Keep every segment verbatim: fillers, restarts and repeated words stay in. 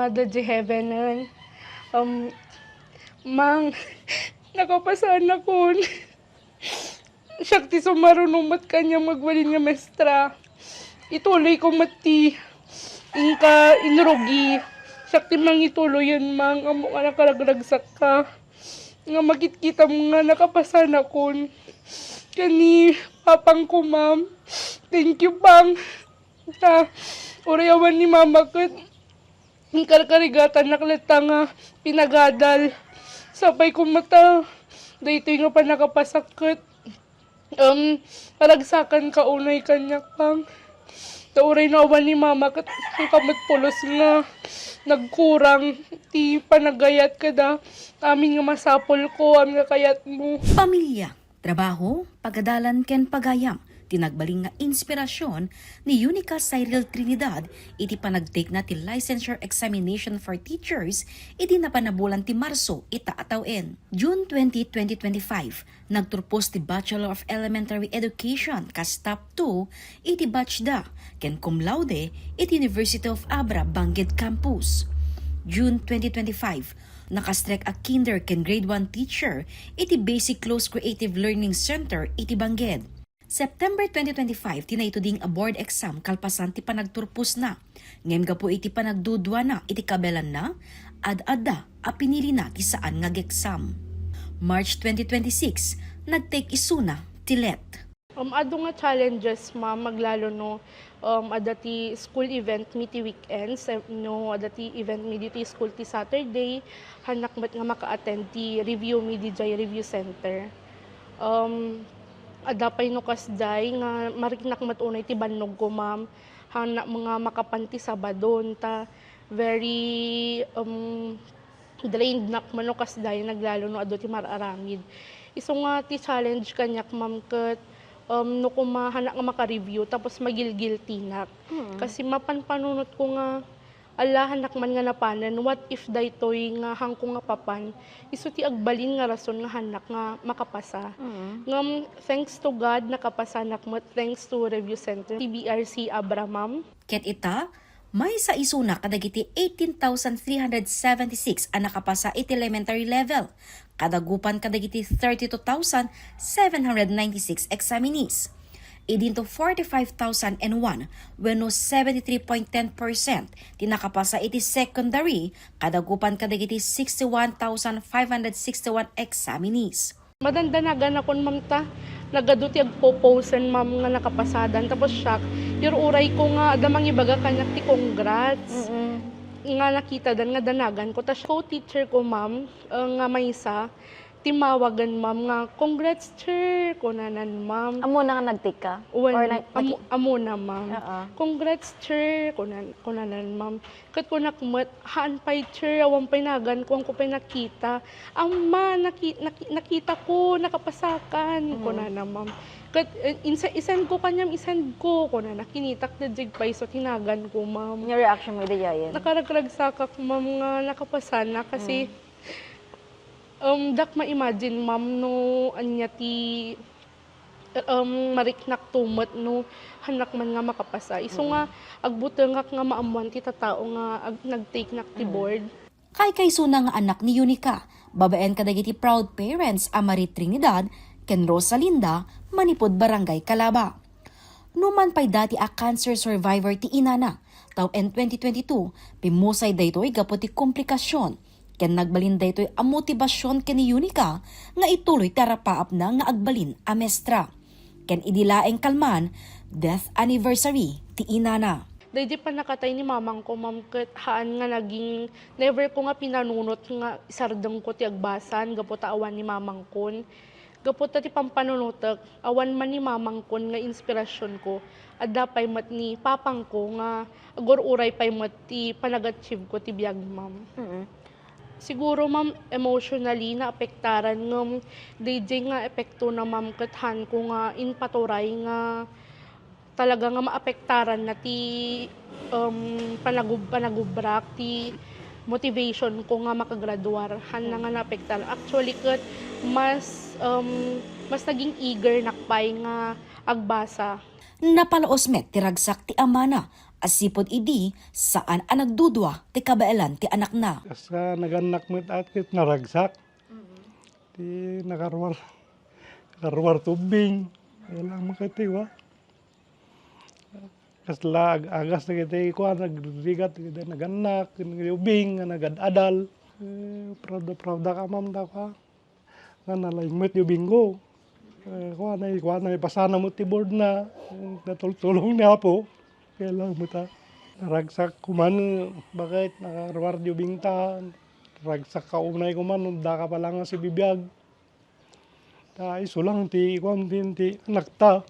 Ada di heavenen. Um, Mang, nakapasanakon. Siak ti sumaruno met kaniam nga agbalin nga mestra. Ituloyko met ti inka inrugi. Siak ti mangituloyen, Mang, ammo nga nakaragragsakka. Nga makitkitam nga nakapasanakon. Ken ni papangko, Ma'am. Thank you, Pang. Ta, uray awan ni Mama ket inkarkarigatannak latta nga pinagadal. Sapay koma ta daytoy nga pannakapasak ket, um, naragsakanka unay kaniak, Pang. Ta uray no awan ni Mama ket inka met pulos nga nagkurang ti panagayat kada amin nga masapulko, amin nga kayatmo. Pamilya, trabaho, pagadalan ken pagayam ti nagbalin nga inspirasyon ni Unica Cyril Trinidad iti panagtake na ti licensure examination for teachers idi napan a bulan ti Marso ita a tawen. June twenty, twenty twenty-five, nagturpos ti Bachelor of Elementary Education kas Top two iti batch da ken cum laude iti University of Abra Bangked Campus. June twenty twenty-five, nakastrek a kinder ken grade one teacher iti Basic Close Creative Learning Center iti Bangked. September twenty twenty-five ti naituding a board exam kalpasan ti panagturposna. Ngem gapu iti panagduduana iti kabelanna, ad-adda a pinilina ti saan nga ag-exam. March twenty twenty-six, nagtake isuna ti let. Um, adu nga challenges, Ma'am, aglalo no, um, adda ti school event mi ti weekends, eh, no, adda ti event mi ditoy school ti Saturday, hannak met nga maka-attend ti review mi didiay review center. Um, adda pay no kasdiay nga mariknak met unay ti bannogko, Ma'am. Hannak nga makapan ti Sabadon, ta very, um, drained nak mano kasdiay, aglalo no adu ti mar-aramid. Isu nga ti challenge kaniak, Ma'am, ket, um, no koma hannak nga maka-review tapos magilgiltinak. Mm. Kasi mapanpanunotko nga, "Ala, hannak man nga napanen. What if daytoy nga hanko nga papan, isu ti agbalin nga rason nga hannak nga makapasa?" Mm. Ngem, thanks to God, nakapasanak met thanks to Review Center, T B R C Abra, Ma'am. Ket ita, maysa isuna kadagiti eighteen thousand three hundred seventy-six a nakapasa iti elementary level, kadagupan kadagiti thirty-two thousand seven hundred ninety-six examinees. Idinto forty-five thousand and one, wenno seventy-three point ten percent, ti nakapasa iti secondary, kadagupan kadagiti sixty-one thousand five hundred sixty-one examinees. Madandanaganakon, Ma'am, ta nagadu ti agpo-posten, Ma'am, nga nakapasadan. Tapos siak, ir-urayko nga adda mangibaga kaniak ti congrats. Mm-mm. Nga nakitadan nga danaganko. Ta siak, co-teacher ko, Ma'am, uh, nga maysa, timmawagan, Ma'am, nga, "Congrats, sir," kunanan, Ma'am. Ammona nga nagtake ka? Wen, or nag-, amo-, naki- ammona, Ma'am. Oo. "Congrats, sir," kunan-, kunanan, Ma'am. Ket kunak met, "Haan pay, sir, awan pay naganko, kuanko pay nakita." "Amma, naki-, naki-, nakitako, nakapasakan," mm, kunana, Ma'am. Ket, eh, inse-, "I-send ko kaniam, i-send ko," kunana. Kinitak, daydiay pay isu ti naganko, Ma'am. Yung reaction mo, iti yayen? Nakaragragsakak, Ma'am, nga nakapasanak kasi, mm, um, diak ma-imagine, Ma'am, no ania ti um, mariknakto met no hannak man nga makapasa. Isu nga, mm, agbutengak nga maammoan ti tattao nga ag-, nagtake nak ti, mm, board. Kaykaysona nga anak ni Unica, babaen kadagiti proud parents a Marie Trinidad ken Rosalinda manipud Barangay Calaba. Numan pay dati a cancer survivor ti inana, tawen twenty twenty-two, pimmusay daytoy gapu ti komplikasyon. Ken nagbalin daytoy a motibasion ken ni Unica nga ituloy ti arapaapna nga agbalin a mestra. Ken idi laeng kalman, death anniversary ti inana. Daydi pannakatay ni mamangko, ma'am, ket haan nga naging, never ko nga pinanunot nga isardengko ti agbasaan gapu ta awan ni mamangkon. Gapu ta ti pampanunotek, awan man ni mamangkon nga inspirasionko, adda pay met ni papangko nga agur-uray pay met ti panag-achieveko ti biag, ma'am. Mm. Siguro, ma'am, emotionally naapektaran ngem daydiay nga epektona, ma'am, ket haanko nga impaturay nga talaga nga maapektaranna ti, um, panagub-, panagubrak, ti motivationko nga makagraduar. Haanna nga naapektar. Actually, ket mas, um, mas naging eager nak pay nga agbasa. Napalaos met ti ragsak ti amana, a sipud idi saan a nagdudua ti kabaelan ti anakna. Kas nagannak met a ket naragsak. Ti nakaruar, nakaruar ti ubing. Kailangan makatiwa. Kasla ag-, agas na kita ikuan, nagrigat, kita nagannak, ubing, nga nagad-adal. Eh, proud na proud ka, ma'am, da ka. Nga nalaing met yung bingo. Eh, kuan ay, kuan ay, pasana mo ti board na. Natultulong ni Apo. Kaya lang mo ta. Ragsak kuman, bakit? Nakaruar yung bingta. Ragsak ka unay kuman, da ka pala nga si bibiyag. Ta isu lang ti, kuan din ti, anak ta.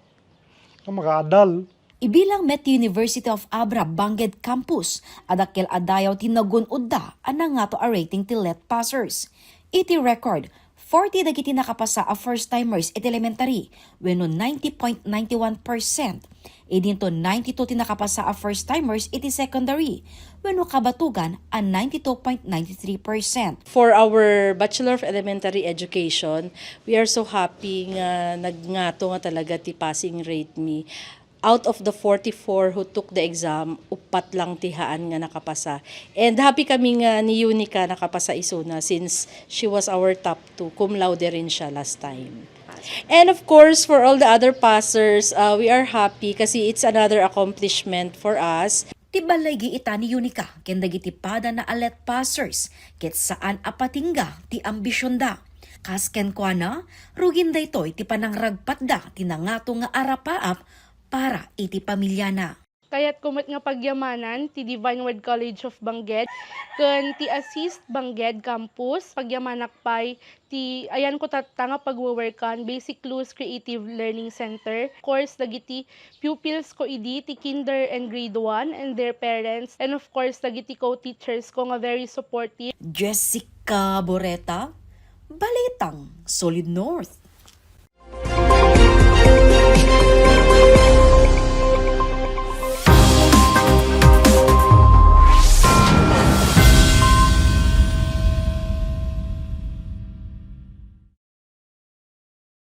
Nga makaadal. Ibilang met ti University of Abra Banged Campus a dakkel a dayaw ti nagun-odda a nangato a rating ti let passers. Iti record, forty dagiti nakapasa a first-timers iti elementary wenno ninety point nine one percent, idinto ninety-two ti nakapasa a first-timers iti secondary wenno kabatogan a ninety-two point nine three percent. For our Bachelor of Elementary Education, we are so happy nga nagngato nga talaga ti passing rate mi. Out of the forty-four who took the exam, upat lang ti haan nga nakapasa. And happy kami nga ni Unica nakapasa isuna since she was our top two. Cum laude rin siya last time. And of course, for all the other passers, uh, we are happy kasi it's another accomplishment for us. Ti ballaygi ita ni Unica ken dagiti padana a let passers ket saan a patingga ti ambisionda. Kas kenkuana, rugin daytoy ti panangragpatda ti nangato nga arapaap para iti pamiliana. Kayatko met nga pagyamanan ti Divine Word College of Banged ken ti Assist Banged Campus. Pagyamanak pay ti ayanko tatta nga pagwewerkan, Basic Clues Creative Learning Center. Course dagiti pupils ko idi ti kinder and grade one and their parents, and of course dagiti co-teachers ko nga very supportive. Jessica Boreta, Balitang Solid North.